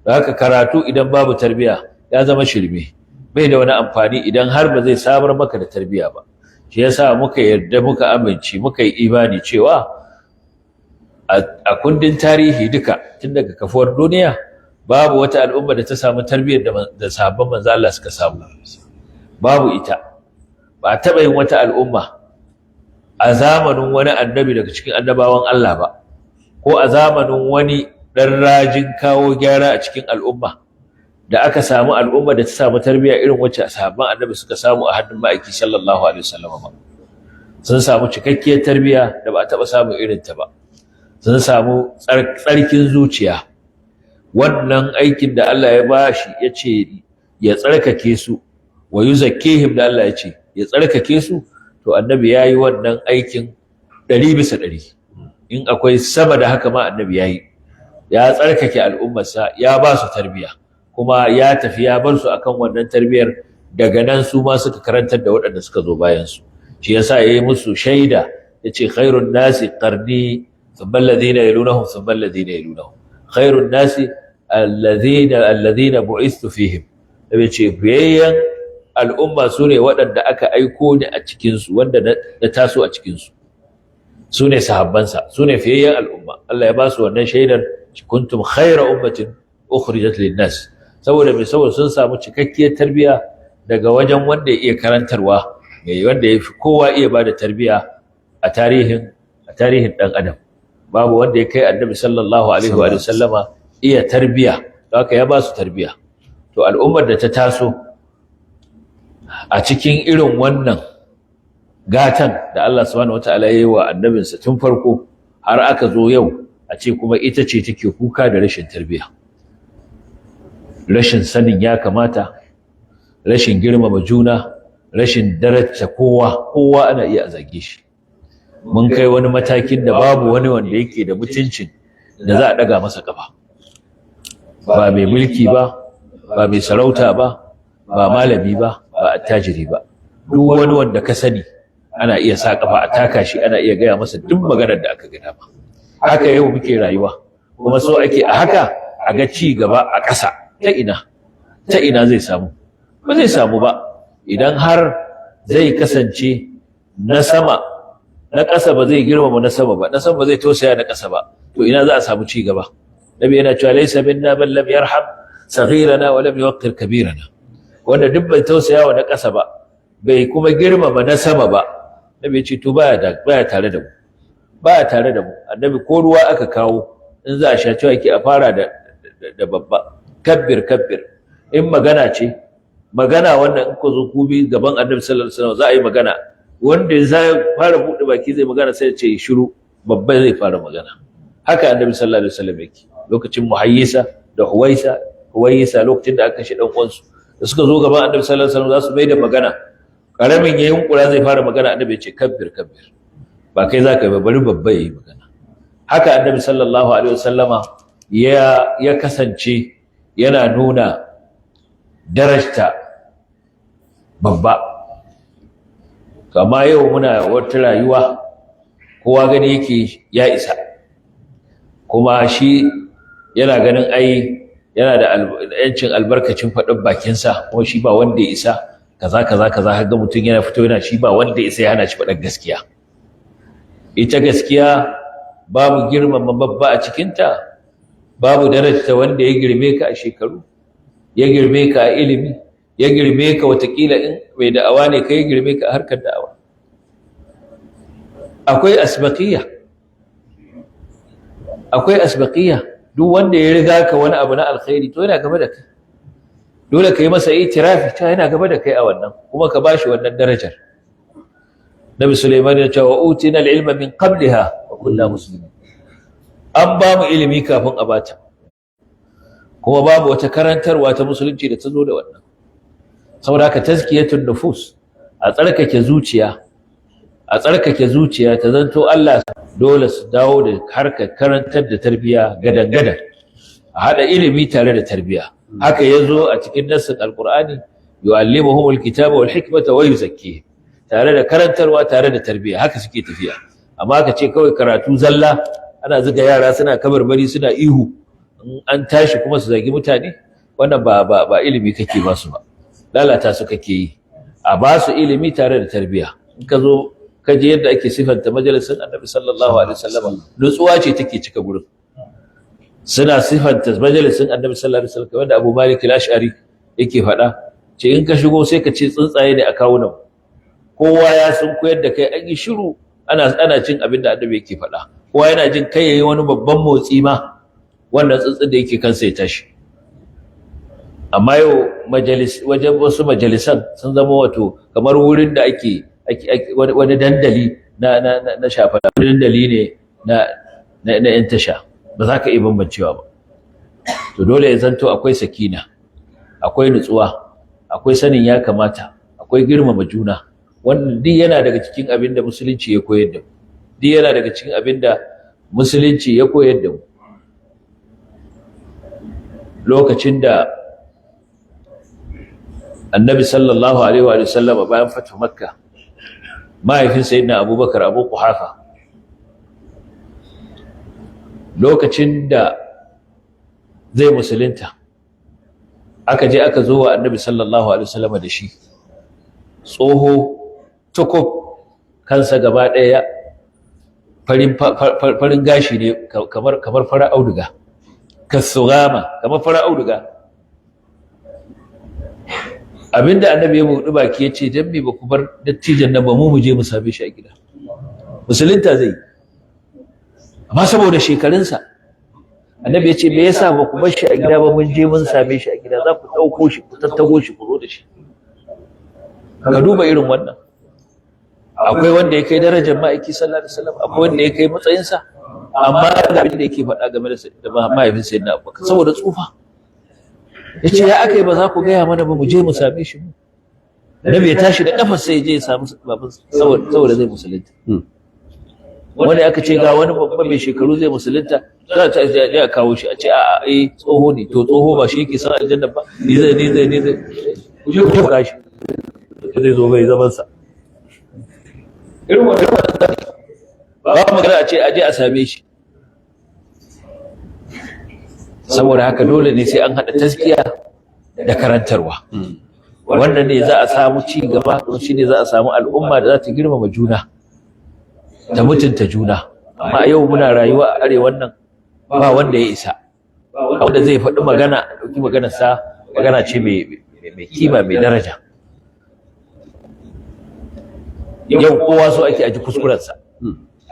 Don haka karatu idan babu tarbiya ya zama shirme, bai da wani amfani idan har ba zai samar maka da tarbiya ba. Shi yasa muka yarda, muka amince, muka yi imani cewa a kundin tarihi duka tun daga kafuwar duniya babu wata al'umma da ta samu tarbiyyar da sahabban manzo Allah suka samu. Babu ita. Ba a taɓa yin wata al'umma a zamanin wani annabi daga cikin annabawan Allah ba, ko a zamanin wani ɗan rajin kawo gyara a cikin al'umma, da aka samu al'umma da ta samu tarbiyya irin wacce sahabban annabi suka samu a hannun ma'aiki sallallahu alaihi wasallam ba. Sun samu cikakkiyar tarbiyya da ba a taɓa samun irin ta ba. Sun samu tsarkin zuciya. Wannan aikin da Allah ya bashi ya ce ya tsarkake su, wa yuzakkihim da Allah ya ce ya tsarkake su, to annabi ya yi wannan aikin 100%. In akwai sama da haka ma annabi ya yi. Ya tsarkake al'ummarsa, ya ba su tarbiyya, kuma ya tafi ya bar su akan wannan tarbiyar. Daga nan su ma suka karantar da waɗanda suka zo bayan su. Shi yasa yayi musu shaida, yace khairun nasi qarni thumma alladhina yalunahum thumma alladhina yalunahum, khairun nasi alladhina bu'ithtu fihim. Yace biyayyan al'umma su ne waɗanda aka aiko ni a cikin su, wanda na taso a cikin su, su ne sahabbansa, su ne fiyayyan al'umma. Allah ya ba su wannan shaidar, kuntum khaira ummatin ukhrijat lin-nas. Saboda mai? Saboda sun samu cikakkiyar tarbiya daga wajen wanda ya iya karantarwa, mai wanda ya fi kowa iya bada tarbiya a tarihin dan adam. Babu wanda ya kai annabi sallallahu alaihi wa sallama iya tarbiya, haka ya ba su tarbiya. To al'ummar da ta taso a cikin irin wannan gatan da Allah subhanahu wataala ya yi wa annabinsa tun farko har aka zo yau, a ce kuma ita ce take kuka da rashin tarbiya, rashin sanin ya kamata, rashin girmama juna, rashin daraja kowa, kowa ana iya a zage shi. Mun kai wani matakin da babu wani wanda yake da mutuncin da za a daga masa kafa. Ba mai mulki ba, ba mai sarauta ba, ba malami ba, ba attajiri ba. Duk wani wanda ka sani ana iya sa kafa a taka shi, ana iya gaya masa duk maganar da aka gada ba. Haka yau muke rayuwa, kuma so ake a haka a ga ci gaba a ƙasa. Ta ina, ta ina zai samu? Ba zai samu ba idan har zai kasance na sama, na ƙasa ba zai girmama na sama ba, na sama ba zai tausaya na ƙasa ba. To ina za a samu ci gaba? Nabi yana cewa: "Laysa minna man lam yarham saghirana wa lam yuwaqqir kabirana." Wanda duk bai tausaya wa na ƙasa ba, bai kuma girmama na sama ba, Nabi ya ce, to baya tare da mu, baya tare da mu. Annabi ko ruwa aka kawo in za a sha, cewa yake a fara da babba, "Kabbir, kabbir." In magana ce, magana wannan, in ku zo ku bi gaban Annabi sallallahu alaihi wasallam za a yi magana, wanda zai fara buɗe baki zai magana, sai ya ce shiru, babba zai fara magana. Haka Annabi sallallahu alaihi wasallam yake lokacin Muhayyisa da Huwaisa, lokacin da aka kashe dan uwansu, da suka zo gaban Annabi sallallahu alaihi wasallam za su mai da magana, karamin ya yunkura zai fara magana, Annabi ya ce, "Kabbir, kabbir, ba kai za ka yi ba, bari babba ya yi magana." Haka Annabi sallallahu alaihi wasallama ya kasance yana nuna darajta babba. Amma yau muna wata rayuwa, kowa gani yake ya isa, kuma shi yana ganin ai yana da yancin albarkacin faɗin bakinsa, kuma shi ba wanda ya isa, kaza kaza kaza. Har ga mutum yana fito yana shi ba wanda ya isa ya hana shi faɗin gaskiya. Ita gaskiya babu girmama babba a cikinta, babu darajta wanda ya girme ka a shekaru, ya girme ka a ilimi, ya girme ka watakila in mai da'awa ne ka, ya girme ka a harkar da'awa. Akwai asbaqiyya, akwai asbaqiyya. Duk wanda ya riga ka wani abu na alkhairi, to yana gaba da kai. Dole ka yi masa itirafi ta yana gaba da kai a wannan, kuma ka bashi wannan darajar. Nabi Sulaiman ya ce: "Wa utina al-ilma min qabliha wa kunna muslimin." An ba mu ilimi kafin a bata, kuma babu wata karantarwa ta musulunci da ta zo da wannan. Saboda haka tazkiyatun nufus, a tsarkake zuciya, a tsarkake zuciya ta zanto Allah. Dole su dawo da harkar karantar da tarbiya gadan-gadan, a haɗa ilimi tare da tarbiya. Haka ya zo a cikin nassin Alƙur'ani: "Yu'allimuhumul kitaba wal hikmata wa yuzakkihim." Tare da karantarwa, tare da tarbiya, haka suke tafiya. Amma ka ce kawai karatu zalla, ana zuga yara suna kabarbari, suna ihu, in an tashi kuma su zagi mutane, wannan ba ilimi kake ba su ba, lalata su kake yi. A ba su ilimi tare da tarbiya. In ka zo ka je yadda ake sifanta majalisin Annabi sallallahu alaihi wasallam, nutsuwa ce take cika gurin. Suna sifanta majalisin Annabi sallallahu alaihi wasallam, kamar da Abu Malik al-Ash'ari yake faɗa, ce in ka shigo sai ka ce tsuntsaye ne a kawunan kowa, ya sun koyar da kai, an yi shiru, ana cin abin da Annabi yake faɗa. Kowa yana jin kai yayi wani babban motsi ma, wannan tsuntsun da yake kansa ya tashi. Amma yau majalis, wajen wasu majalisan sun zama wato kamar wurin da ake wani dandali na shafa, dandali ne na yan tasha, ba za ka iya bambancewa ba. To dole ya zanto akwai sakina, akwai nutsuwa, akwai sanin ya kamata, akwai girmama juna. Wannan duk yana daga cikin abin da musulunci ya koyar da mu, duk yana daga cikin abin da musulunci ya koyar da mu. Lokacin da Annabi sallallahu alaihi wa sallama, bayan fatu Makka, mahaifin Sayyidina Abubakar, Abu Quhafa, lokacin da zai musulunta, aka je aka zo wa Annabi sallallahu alaihi wasallama da shi, tsoho tukub, kansa gaba ɗaya farin gashi ne kamar fara auduga, kasugama, kamar fara auduga. Abinda Annabi ya buɗi baki ya ce, "Dan me ba ku bar dattijan nan ba, mu je mu same shi a gida?" Musulunta zai, amma saboda shekarunsa, Annabi ya ce, "Me yasa ba ku bar shi a gida ba, mun je mun same shi a gida? Za ku ɗauko shi, ku tattago shi, ku zo da shi." Ka duba irin wannan. Akwai wanda ya kai darajar Ma'aiki sallallahu alaihi wasallam? Akwai wanda ya kai matsayinsa? Amma ga abin da yake faɗa game da mahaifin Sayyidina Abubakar saboda tsufa, ya ce, "Ya aka yi ba za ku gaya mana ba, mu je mu same shi mu?" Annabi ya tashi da kafar sai ya je ya samu baban saboda zai musulunta. Wanda aka ce ga wani babba mai shekaru zai musulunta, Za ta je a kawo shi a ce a eh tsoho ne. To tsoho ba shi yake san aljanna ba. Ni zai ni zai ni zai ku je ku kira shi, zai zo bai zaman sa. Irin wannan ba magana a ce a je a same shi. Saboda haka dole ne sai an haɗa taskiya da karantarwa. Wannan ne za a samu ci gaba, shi ne za a samu al'umma da za ta girmama juna, ta mutunta juna. Amma yau muna rayuwa a arewan nan, ba wanda ya isa, wanda zai faɗi magana a ɗauki maganar sa magana ce mai kima, mai daraja. Yau kowa so ake aji kuskurensa,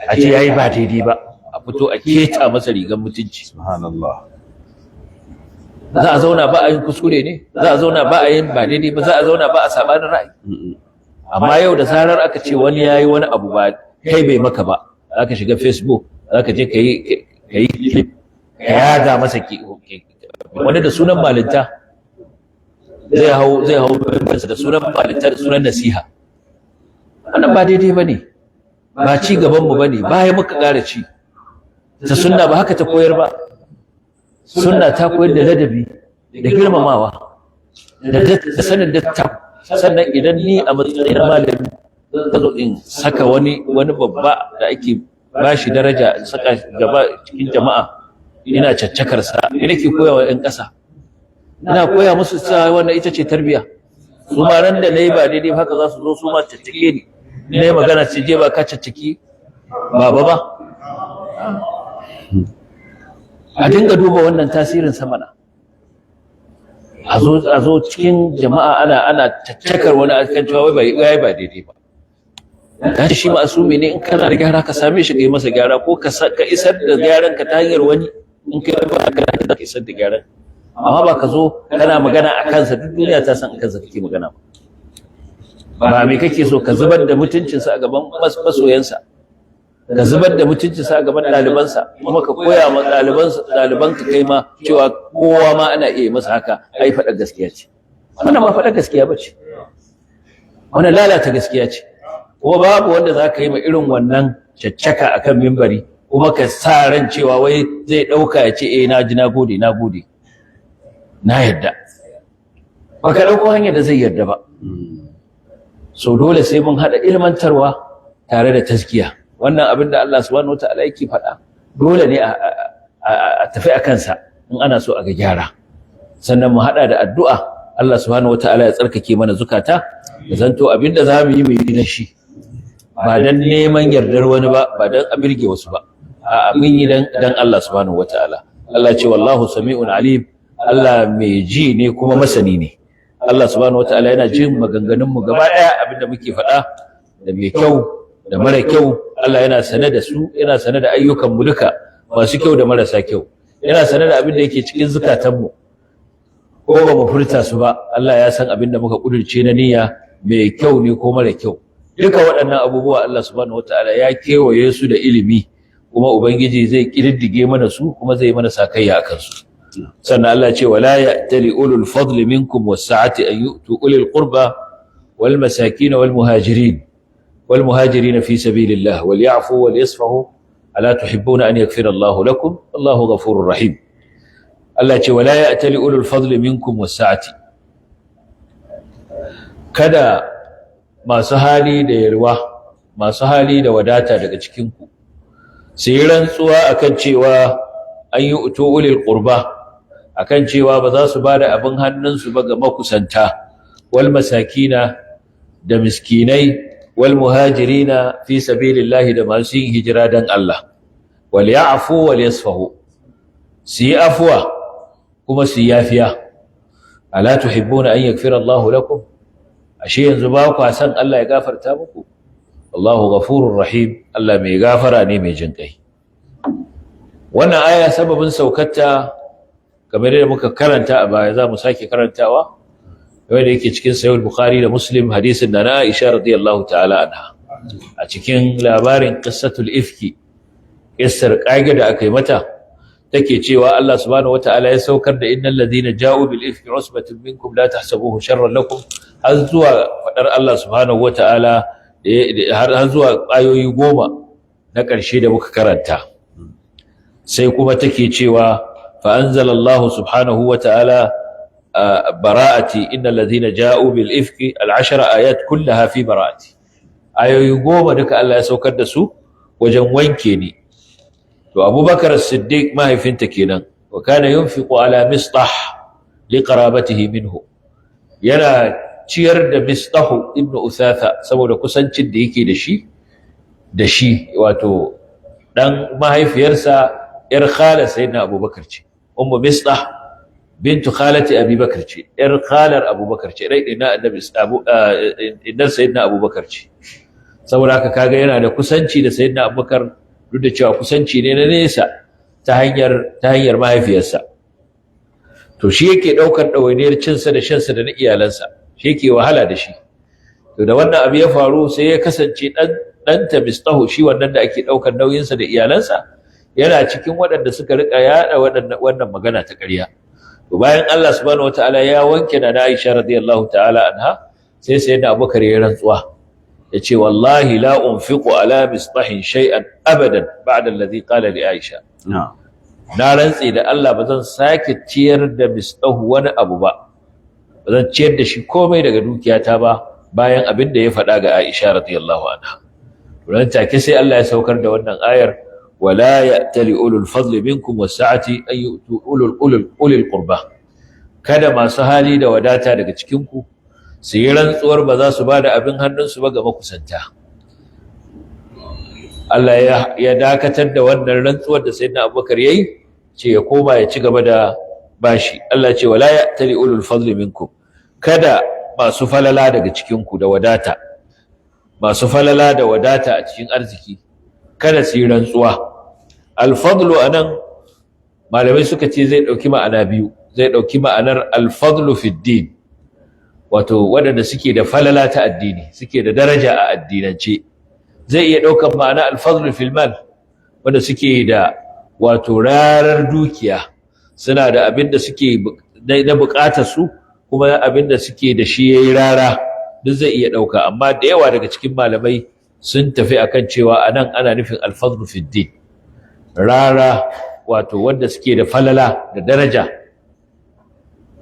a ce yayi ba daidai ba, a fito a keta masa rigar mutunci. Subhanallah. Za a zauna ba a yin kuskure ne? Za a zauna ba a yin ba daidai ba? Za a zauna ba a sabanin ra'ayi? Amma yau da zarar aka ce wani yayi wani abu ba kai bai maka ba, za ka shiga Facebook, za ka je ka yi clip, ka yaga masa. Wani da sunan malinta zai hau mimbarsa, da sunan malinta, da sunan nasiha. Wannan ba daidai ba ne, ba ci gabanmu ba ne, baya muka ƙara ci. Ta sunna ba haka ta koyar ba. Sunna ta koyar da ladabi da girmamawa da sanin dattaku. Sannan idan ni a matsayin malami zan zo in saka wani babba da ake ba shi daraja, in saka gaba cikin jama'a ina caccakar sa, ina ke koya wa ƴan ƙasa, ina koya musu cewa wannan ita ce tarbiya. Su ma ran da nayi ba daidai ba, haka za su zo su ma caccake ni. Na yi magana ce, je ba ka caccaki baba ba. A dinga duba wannan tasirin samana. A zo cikin jama'a ana caccakar wani akan cewa wai bai ba daidai ba. Ta shi ma'asumi ne? In kana da gyara, ka same shi ka yi masa gyara, ko ka isar da gyaran ka ta hanyar wani. In kai ba ka ka isar da gyaran, amma ba ka zo kana magana a kansa, duk duniya ta san a kansa kake magana ba. Ba me kake so ka zubar da mutuncinsa a gaban masoyansa, ka zubar da mutuncinsa a gaban ɗalibansa, kuma ka koya ma ɗalibansa, ɗalibanka kai ma, cewa kowa ma ana iya masa haka, ai faɗa gaskiya ce. Wannan ba faɗa gaskiya ba ce, wannan lalata gaskiya ce. Kuma babu wanda za ka yi ma irin wannan caccaka akan mimbari kuma ka sa ran cewa wai zai ɗauka ya ce, "Eh, na ji, na gode, na gode, na yarda." Ba ka ɗauko hanyar da zai yarda ba. So dole sai mun haɗa ilmantarwa tare da taskiya. Wannan abin da Allah subhanahu wataala yake faɗa, dole ne a tafi a kansa in ana so a ga gyara. Sannan mu haɗa da addu'a, Allah subhanahu wataala ya tsarkake mana zukata, ya zanto abin da za mu yi, mu yi na shi, ba dan neman yardar wani ba, ba dan a birge wasu ba. A'a, mun yi dan Allah subhanahu wataala. Allah ce, "Wallahu sami'un alim." Allah mai ji ne kuma masani ne. Allah subhanahu wataala yana jin maganganun mu gaba daya, abinda muke faɗa da mai kyau da mara kyau, Allah yana sane da su. Yana sane da ayyukan mu duka, masu kyau da marasa kyau. Yana sane da abin da yake cikin zukatan mu, ko ba mu furta su ba. Allah ya san abin da muka kudurce na niyya, mai kyau ne ko mara kyau. Duka waɗannan abubuwa Allah subhanahu wataala ya kewaye su da ilimi, kuma Ubangiji zai kididdige mana su, kuma zai mana sakayya akan su. Sannan Allah ce, "Wala ya'tali ulul fadli minkum was-sa'ati an yu'tu ulil qurba wal masakin wal muhajirin wal muhajirin fi sabilillah wal ya'fu wal yasfahu, ala tuhibbuna an yaghfira Allahu lakum, Allahu ghafurur rahim." Allah ce, "Wala ya'tali ulul fadli minkum was-sa'ati." Kada masu hali da yalwa, masu hali da wadata daga cikin ku su yi rantsuwa akan cewa an yi utu ulil qurba, akan cewa ba za su ba da abin hannunsu ba ga makusanta, wal masakina, da miskinai, wal muhajirina fi sabilillahi, da masu yin hijira dan Allah. Wal ya'fu wal yasfahu, su yi afuwa kuma su yi yafiya. Ala tuhibbuna an yaghfira Allahu lakum? Ashe yanzu ba kwa san Allah ya gafarta muku? Allahu ghafurur rahim, Allah mai gafara ne, mai jin kai. Wannan aya, sababin saukarta, kamar yadda muka karanta a baya, za mu sake karantawa, kamar da yake cikin Sahih Bukhari da Muslim, hadisin da na Aisha radiyallahu ta'ala anha, a cikin labarin qissatul ifki, qissar kage da aka yi mata, take cewa Allah subhanahu wata'ala ya saukar da "Innal ladhina ja'u bil ifki usbatun minkum, la tahsabuhu sharran lakum", har zuwa fadar Allah subhanahu wata'ala, har zuwa ayoyi 10 na ƙarshe da muka karanta. Sai kuma take cewa fa anzalallahu subhanahu wa ta'ala bara'ati innal ladhina ja'u bil ifki al ashara ayat kullaha fi bara'ati. Ayoyi 10 duka Allah ya saukar da su wajen wanke ni. To Abubakar As-Siddiq mahaifinta kenan, wa kana yunfiqu ala Mistah li qarabatihi minhu, yana ciyar da Mistahu ibn Uthatha saboda kusancin da yake da shi, wato dan mahaifiyarsa yar khalar sayyidina Abubakar ce. Ummu Mistah bintu khalati Abubakar ce, yar khalar Abubakar ce, dai ina annabi Abu idan sayyidina Abubakar ce. Saboda haka kaga yana da kusanci da sayyidina Abubakar, duk da cewa kusanci ne na nesa ta hanyar mahaifiyarsa. To shi yake daukar ɗawainiyar cinsa da shansa da na iyalansa, shi yake wahala da shi. To da wannan abu ya faru, sai ya kasance ɗanta Mistahu, shi wannan da ake ɗaukar nauyinsa da iyalansa, yana cikin waɗanda suka rika yaɗa wannan magana ta ƙarya. To bayan Allah subhanahu wataala ya wanke na Aisha radiyallahu ta'ala anha, sai sayyidina Abubakar ya rantsuwa, yace: "Wallahi la unfiqu ala Mistahin shay'an abadan ba'da alladhi qala li Aisha." Na rantse da Allah ba zan sake ciyar da Mistahu wani abu ba, ba zan ciyar da shi komai daga dukiyata ba bayan abin da ya faɗa ga Aisha radiyallahu anha. Ran take sai Allah ya saukar da wannan ayar: "Wala ya'tali ulul fadli minkum was-sa'ati an yu'tu ulul qurba." Kada masu hali da wadata daga cikin ku su yi rantsuwar ba za su ba da abin hannunsu ba ga makusanta. Allah ya dakatar da wannan rantsuwar da sayyidina Abubakar yayi, ce ya koma ya ci gaba da bashi. Allah ce: "Wala ya'tali ulul fadli minkum." Kada masu falala daga cikin ku da wadata, masu falala da wadata a cikin arziki, kada su yi rantsuwa. Alfadlu anan malamai suka ce zai dauki ma'ana biyu. Zai dauki ma'anar alfadlu fi din, wato waɗanda suke da falala ta addini, suke da daraja a addinance. Zai iya ɗaukar ma'ana alfadlu fil mal, wanda suke da wato rarar dukiya, suna da abin da suke na buƙatar su, kuma abin da suke da shi yayi rara, duk zai iya ɗauka. Amma da yawa daga cikin malamai sun tafi akan cewa anan ana nufin alfadlu fid din, rara, wato wanda suke da falala da daraja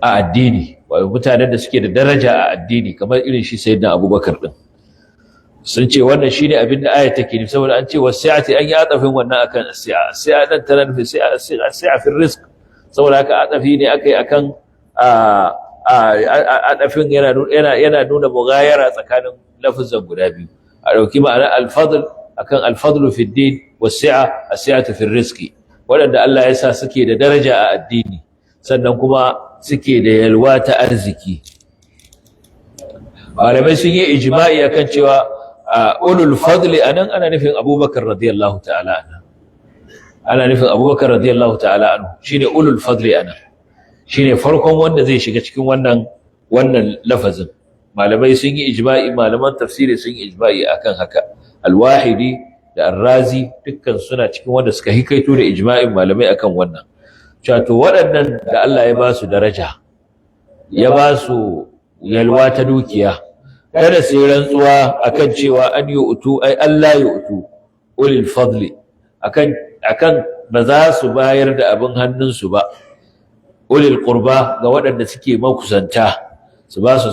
a addini, wato mutanen da suke da daraja a addini, kamar irin shi sayyidina Abubakar din. Sun ce wannan shine abin da aya take nufi, saboda an ce wasi'ati, an yi atafin wannan akan si'a. Si'a dan tana nufin si'a, si'a, si'a fi rizq. Saboda haka atafi ne akai akan atafin yana nuna mughayara tsakanin lafazan guda biyu. A dauki ma'anar al-fadl akan al-fadlu fi din, wasi'a, as-si'atu fi rizqi, waɗanda Allah ya sa suke da daraja a addini, sannan kuma suke da yalwa ta arziki. Malamai sun yi ijma'i akan cewa ulul fadli anan ana nufin Abubakar radiyallahu ta'ala anhu. Ana nufin Abubakar radiyallahu ta'ala anhu shine ulul fadli anan, shine farkon wanda zai shiga cikin wannan lafazin. Malamai sun yi ijma'i, malaman tafsiri sun yi ijma'i akan haka. Alwahidi da Arrazi dukkan suna cikin wanda suka hikaito da ijma'in malamai akan wannan, cewa to waɗannan da Allah ya ba su daraja, ya ba su yalwa ta dukiya, kada su yi rantsuwa akan cewa an yi utu, ai Allah ya utu ulil fadli, akan ba za su bayar da abin hannunsu ba, ulil qurba, ga waɗanda suke makusanta, su ba su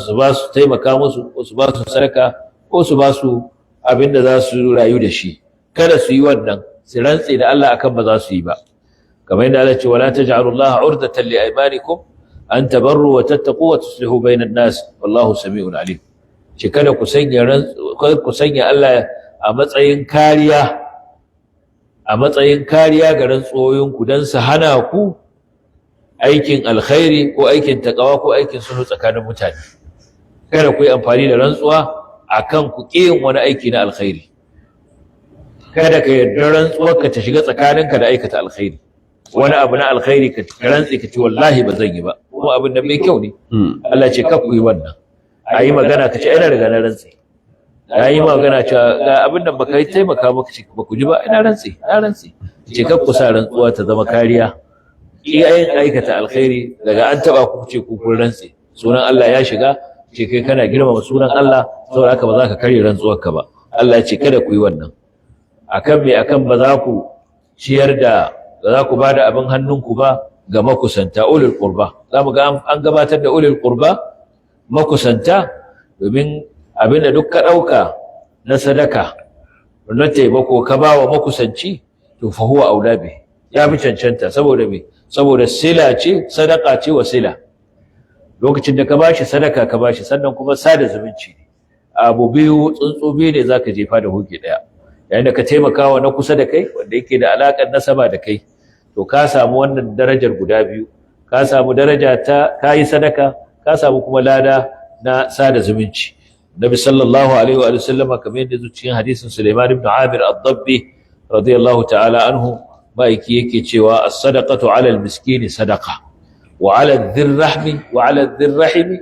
taimaka musu, ko su ba su sadaka, ko su ba su abin da za su rayu da shi. Kada su yi wannan, su rantse da Allah akan ba za su yi ba, kamar yadda Allah ce: "Wala taj'alu Allah urdatan li aymanikum an tabarru wa tattaqu wa tuslihu bainan nas, wallahu sami'un alim." Ce kada ku sanya Allah a matsayin kariya ga rantsoyinku don su hana ku aikin alkhairi ko aikin takawa ko aikin sulhu tsakanin mutane. Kada ku yi amfani da rantsuwa akan ku ƙi yin wani aiki na alkhairi. Kada ka yarda rantsuwarka ta shiga tsakaninka da aikata alkhairi, wani abu na alkhairi, ka rantse ka ce wallahi ba zan yi ba, kuma abin da mai kyau ne. Allah ce kar ku yi wannan. A yi magana ka ce ina riga na rantse. A yi magana cewa ga abin da baka yi taimaka maka ce ba ku ji ba, ina rantse, na rantse. Ce kar ku sa rantsuwa ta zama kariya iyayen aikata alkhairi. Daga an taba ku ce ku kun rantse, sunan Allah ya shiga, ce kai kana girmama sunan Allah, saboda haka ba za ka karya rantsuwarka ba. Allah ya ce kada ku yi wannan. Akan me? Akan ba za ku ciyar da Ba za ku bada abin hannunku ba ga makusanta, ulul qurba. Zamu ga an gabatar da ulul qurba, makusanta, domin abin da duk ka dauka na sadaka, na taimako, ka ba wa makusanci, to fa huwa aula bi, ya fi cancanta. Saboda me? Saboda sila ce, sadaka ce wa sila. Lokacin da ka bashi sadaka, ka bashi, sannan kuma sada zumunci ne. Abu biyu, tsuntsu biyu ne zaka jefa da hoki daya. Yayin da ka taimaka wa na kusa da kai, wanda yake da alakar nasaba da kai, to ka samu wannan darajar guda biyu. Ka samu daraja ta kayi sadaka, ka samu kuma lada na sada zumunci. Nabi sallallahu alaihi wa sallama, kamar yadda zuciyin hadisin Sulaiman ibn Amir ad-Dabbi radiyallahu ta'ala anhu, ma'aiki yake cewa: as-sadaqatu 'ala al-miskini sadaqa, wa 'ala adh-dhirrahmi wa 'ala adh-dhirrahimi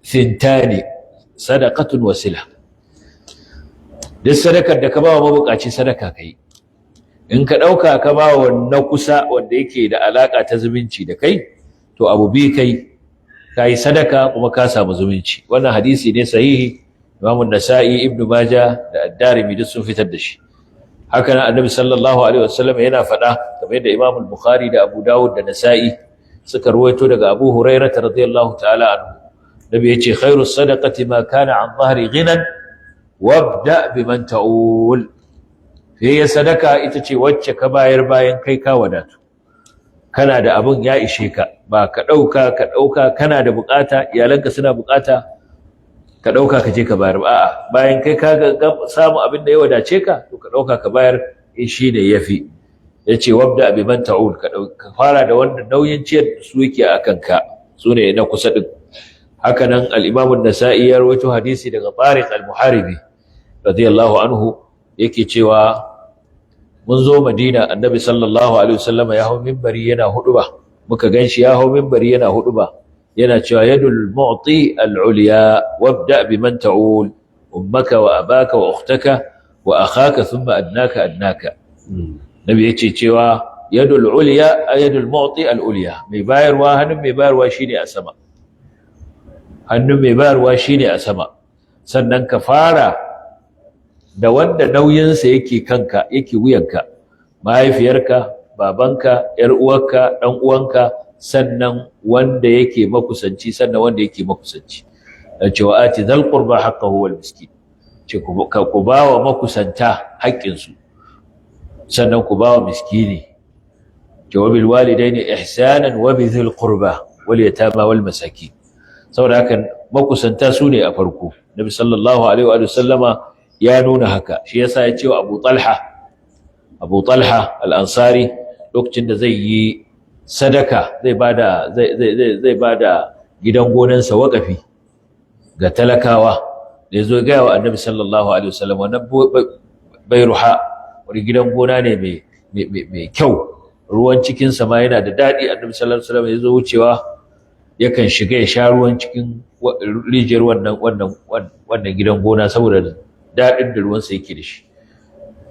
thintani, sadaqatun wasila. Duk sadakar da ka ba wa mabukaci, sadaka kai. In ka dauka ka ba wa na kusa, wanda yake da alaka ta zumunci da kai, to abu bi kai, kai sadaka kuma ka samu zumunci. Wannan hadisi ne sahihi, Imam An-Nasa'i, Ibn Majah da Ad-Darimi duk sun fitar da shi. Haka nan Annabi sallallahu alaihi wasallam yana faɗa, kamar yadda Imam Al-Bukhari da Abu Dawud da Nasa'i suka ruwaito daga Abu Hurairah radiyallahu ta'ala anhu. Nabi yace: khairus sadaqati ma kana an dhahri ghinan, wabda biman ta'ul. Fiye sadaka ita ce wacce ka bayar bayan kai ka wadatu, kana da abin ya ishe ka, ba ka ɗauka ka ɗauka kana da bukata, iyalanka suna bukata, ka ɗauka ka je ka bayar ba. A'a, bayan kai ka samu abin da ya wadace ka, to ka ɗauka ka bayar in shi ne yafi. Yace: wabda biman ta'ul, ka fara da wanda nauyin ciyar da su yake a kanka, su ne na kusa din. Haka nan al-Imam an-Nasa'i ya rawaito hadisi daga Tariq al-Muharibi radiyallahu anhu, yake cewa mun zo Madina, Annabi sallallahu alaihi wasallam ya hau minbari yana huduba. Muka ganshi ya hau minbari yana huduba, yana cewa: yadul mu'ti al-ulya, wabda biman ta'ul, ummaka wa abaka wa ukhtaka wa akhaka, thumma adnaka adnaka. Nabi yace cewa yadul ulya, yadul mu'ti al-ulya, mai bayarwa, hannun mai bayarwa shine a sama, hannun mai bayarwa shine a sama. Sannan ka fara da wanda nauyinsa yake kanka, yake wuyanka: mahaifiyarka, babanka, yar uwarka, dan uwanka, sannan wanda yake makusanci, sannan wanda yake makusanci. Dan cewa: ati dhal qurba haqqahu wal miskin, ce ku bawa makusanta haƙƙinsu, sannan ku bawa miskini. Ce wa bil walidaini ihsanan wa bi dhil qurba wal yatama wal masakin. Saboda haka makusanta su ne a farko. Nabi sallallahu alaihi wa sallama ya nuna haka. Shi yasa ya ce wa Abu Talha, Abu Talha al-Ansari, lokacin da zai yi sadaka, zai bada zai zai zai bada gidan gonansa waƙafi ga talakawa, da yazo ga wa Annabi sallallahu alaihi wasallam, wannan Bairuha, wani gidan gona ne mai mai kyau, ruwan cikin sa ma yana da dadi. Annabi sallallahu alaihi wasallam yazo wucewa, yakan shiga ya sha ruwan cikin rijiyar wannan gidan gona saboda daɗin da ruwansa yake da shi.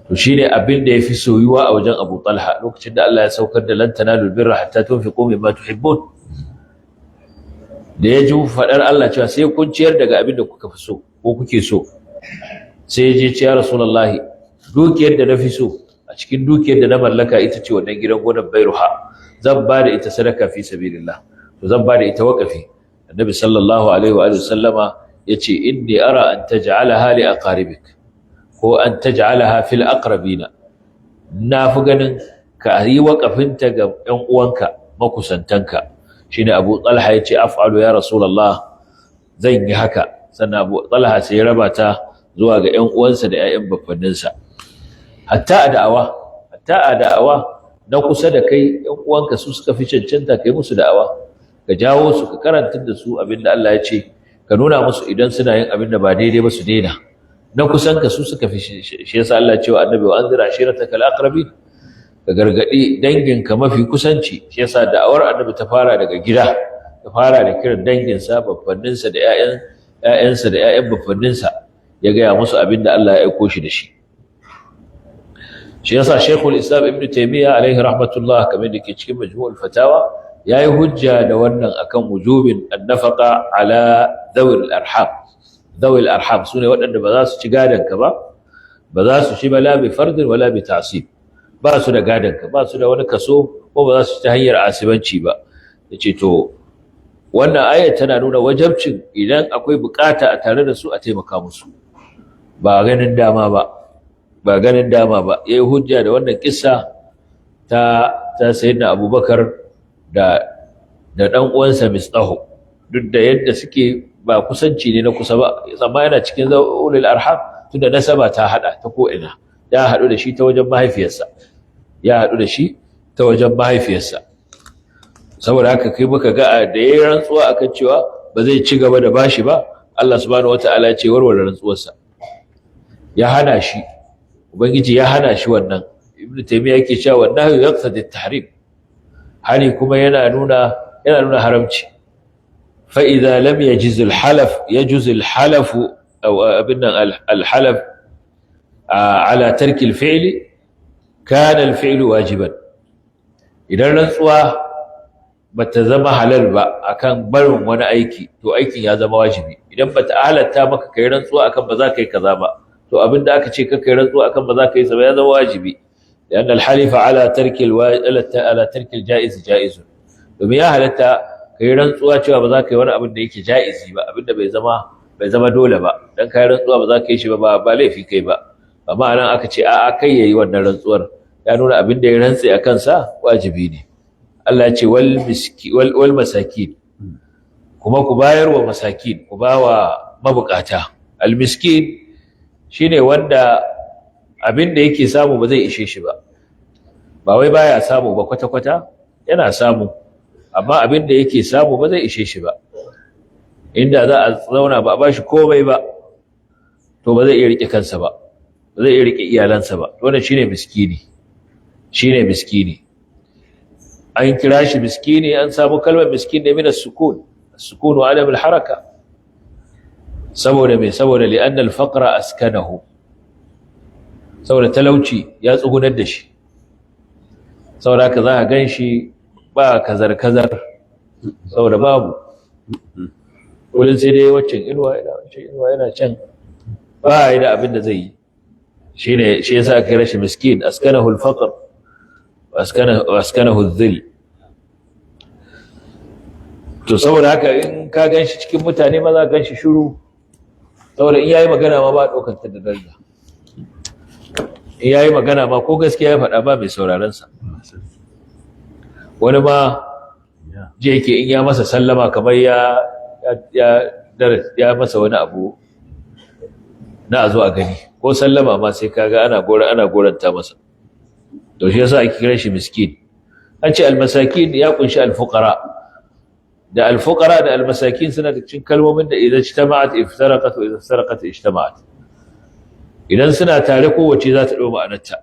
To shine abin da yafi soyuwa a wajen Abu Talha. Lokacin da Allah ya saukar da lan tanalul birra hatta tunfiqu mimma tuhibbun, da ya ji faɗar Allah cewa sai kun ciyar daga abin da kuka fi so ko kuke so, sai ya je ce: ya Rasulullahi, dukiyar da na fi so a cikin dukiyar da na mallaka ita ce wannan gidan gonar Bairuha. Zan ba da ita sadaka fi sabilillah, to zan ba da ita waƙafi. Annabi sallallahu alaihi wa sallama yace: inni ara an taj'alaha li aqaribik, ko an taj'alaha fil aqrabina. Na fi ganin ka yi waƙafinta ga ƴan uwanka makusantanka. Shine Abu Talha yace: af'alu ya Rasulullah, zan yi haka. Sannan Abu Talha sai ya raba ta zuwa ga ƴan uwansa da ƴaƴan baffanninsa. Hatta a da'awa, na kusa da kai, ƴan uwanka, su suka fi cancanta kai musu da'awa, ka jawo su, ka karantar da su abin da Allah ya ce, ka nuna musu idan suna yin abin da ba daidai ba su daina. Na kusan ka su suka fi. Shi yasa Allah ya ce wa Annabi: wa anzir ashirataka al-aqrabin, ka gargadi danginka mafi kusanci. Shi yasa da'awar Annabi ta fara daga gida, ta fara da kiran danginsa, baffanninsa da ƴaƴansa da ƴaƴan baffanninsa, ya gaya musu abin da Allah ya aiko shi da shi. Shi yasa Sheikhul Islam Ibn Taymiyyah alaihi rahmatullah, kamar da ke cikin Majmu'ul Fatawa, yayi hujja da wannan akan wujubin annafaqa ala dhawil arham. Dhawil arham sune waɗanda ba za su ci gadon ka ba, ba za su ci ba, la bi fardin wala bi ta'sib. Ba su da gadonka, ba su da wani kaso, ko ba za su ta hanyar asibanci ba. Yace to wannan ayat tana nuna wajabcin idan akwai bukata a tare da su a taimaka musu, ba ganin dama ba, ba ganin dama ba. Yayi hujja da wannan kissa ta Sayyidina Abubakar da dan uwansa Mistahu, duk da yadda suke ba kusanci ne na kusa ba, amma yana cikin ulul arham, tunda nasaba ta hada ta ko ina. Ya hadu da shi ta wajen mahaifiyarsa, ya hadu da shi ta wajen mahaifiyarsa. Saboda haka kai muka ga da yayin rantsuwa akan cewa ba zai ci gaba da bashi ba, Allah subhanahu wataala ya ce warware rantsuwarsa, ya hana shi, ubangiji ya hana shi wannan. Ibn Taymiyyah yake cewa wannan yaqtadi at-tahrim, hani kuma yana nuna haramci. Fa idza lam yajiz al-halaf, yajuz al-halaf aw abinna al-halaf ala tarki al-fi'li, kana al-fi'lu wajiban. Idan rantsuwa bata zama halal ba akan barin wani aiki, to aikin ya zama wajibi. Idan bata halatta maka kai rantsuwa akan ba za ka yi kaza ba, to abinda aka ce ka kai rantsuwa akan ba za ka yi sa ba ya zama wajibi. لأن الحلف على ترك الجائز جائز. Domin ya halatta kai rantsuwa cewa ba za ka yi wani abin da yake ja'izi ba, abin da bai zama dole ba. Dan kai rantsuwa ba za ka yi shi ba, ba laifi kai ba. Amma anan aka ce a'a, kai yayi wannan rantsuwar, ya nuna abin da ya rantse a kansa wajibi ne. Allah ya ce wal miski wal masakin, kuma ku bayar wa masakin, ku ba wa mabukata. Al miskin shine wanda abin da yake samu ba zai ishe shi ba. Ba wai baya samu ba kwata-kwata, yana samu, amma abin da yake samu ba zai ishe shi ba. Inda za a zauna ba a bashi komai ba, to ba zai iya rike kansa ba, ba zai iya rike iyalansa ba. Wannan shine miskini, shine miskini. An kira shi miskini, an samu kalmar miskin ne min as-sukun, as-sukun wa adam al-haraka. Saboda me? Saboda li'anna al-faqra askanahu, saboda talauci ya tsugunar da shi. Saboda haka za ka gan shi ba kazar-kazar, saboda babu wurin, sai dai waccan inuwa yana, waccan inuwa yana can, ba yi da abin da zai yi. Shi ne shi yasa aka kira shi miskin. Askanahu al-faqr wa askanahu adh-dhill. To saboda haka in ka gan shi cikin mutane ma, za ka gan shi shiru, saboda in yayi magana ma ba a ɗaukar ta da daraja. In yayi magana ma, ko gaskiya ya faɗa, ba mai sauraron sa. Wani ma je yake in ya masa sallama kamar ya masa wani abu na a zo a gani. Ko sallama ma sai kaga ana gora, ana goranta masa. To shi yasa ake kiran shi miskin. An ce almasakin ya kunshi alfuqara. Da alfuqara da almasakin suna da cikin kalmomin da idan ijtama'at iftaraqat wa idan iftaraqat ijtama'at. Idan suna tare, kowace za ta ɗau ma'anarta.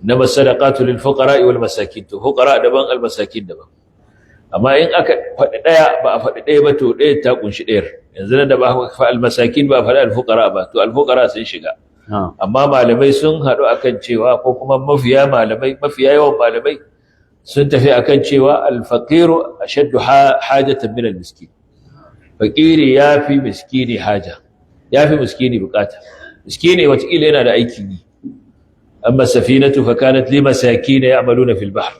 Innama sadaqatu lil fuqara wal masakin, to fuqara daban, al masakin daban. Amma in aka faɗi ɗaya ba a faɗi ɗaya ba, to ɗaya ta kunshi ɗayar. Yanzu nan da ba fa al masakin ba faɗi al fuqara ba, to al fuqara sun shiga. Amma malamai sun haɗu akan cewa, ko kuma mafiya malamai, mafiya yawan malamai sun tafi akan cewa al faqiru ashaddu hajatan min al miskin. Fakiri ya fi miskini haja, ya fi miskini bukata. Miskini watakila yana da aikin yi. Amma safinatu fa kanat li masakin ya'maluna fil bahr,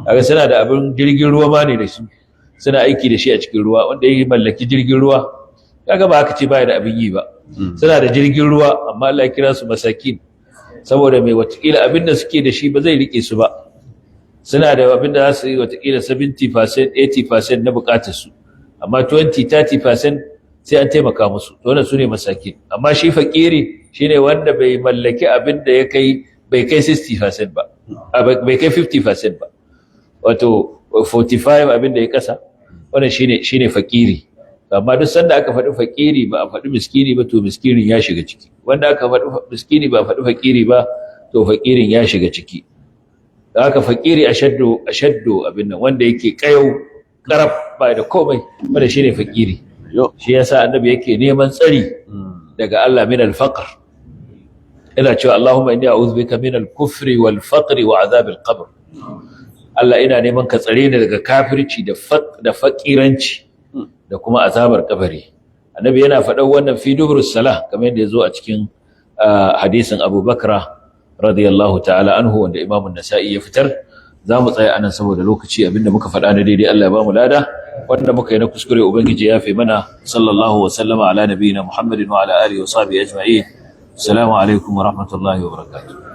kaga suna da abin jirgin ruwa ma ne da su, suna aiki da shi a cikin ruwa. Wanda ya mallaki jirgin ruwa, kaga ba haka ce baya da abin yi ba. Suna da jirgin ruwa, amma Allah ya kira su masakin saboda mai? Watakila abin da suke da shi ba zai rike su ba. Suna da abin da za su yi watakila 70%, 80% na bukatar su, amma 20, 30% sai an taimaka musu. To wannan su ne masakin. Amma shi fakiri shine wanda bai mallaki abin da ya kai, bai kai 60% ba, bai kai 50% ba, wato 45 abin da ya kasa. Wannan shine fakiri. Amma duk sanda aka faɗi fakiri ba a faɗi miskini ba, to miskinin ya shiga ciki. Wanda aka faɗi miskini ba a faɗi fakiri ba, to fakirin ya shiga ciki. Da haka fakiri ashaddu abin nan, wanda yake kayau karaf, ba da komai, wanda shine fakiri. Shi yasa Annabi yake neman tsari daga Allah min al-faqr, ina cewa Allahumma inni a'udhu bika min al-kufri wal faqri wa azab al-qabr. Allah, ina neman ka tsare ni daga kafirci da fakiranci da kuma azabar kabari. Annabi yana faɗan wannan fi dubur salah, kamar yadda ya zo a cikin hadisin Abu Bakra. radiyallahu ta'ala anhu, wanda Imam An-Nasa'i ya fitar. Za mu tsaya anan saboda lokaci. Abinda muka faɗa na daidai, Allah ya ba mu lada. Wanda muka yi na kuskure, Ubangiji ya fi mana. Sallallahu wa sallama ala nabiyina Muhammadin wa ala alihi wa sahbihi ajma'in. Assalamu alaikum wa rahmatullahi wa barakatuh.